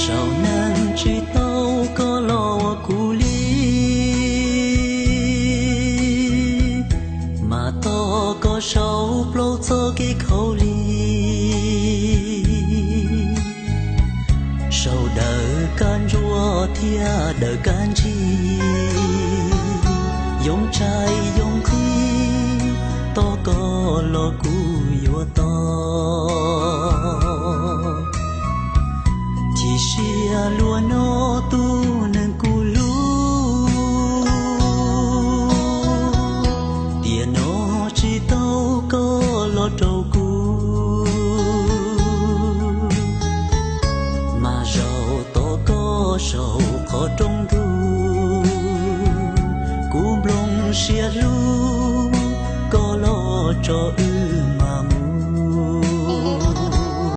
Saum neeg tsis tau koj los ua kuv li, mas tos koj saum plaub txoj kev khaub lig. Saum daws kab ntsuab thiab daws kab ntsig, yoo tshais yoo nqhis, tos koj los kuv yuav tos. Chim siab luag no tus neeg kuv hlub, tiam no tsis tau koj los rau kuv, mas zaum tos koj saum qhov rooj ntug, kuv nplooj siab hlub koj los tso wb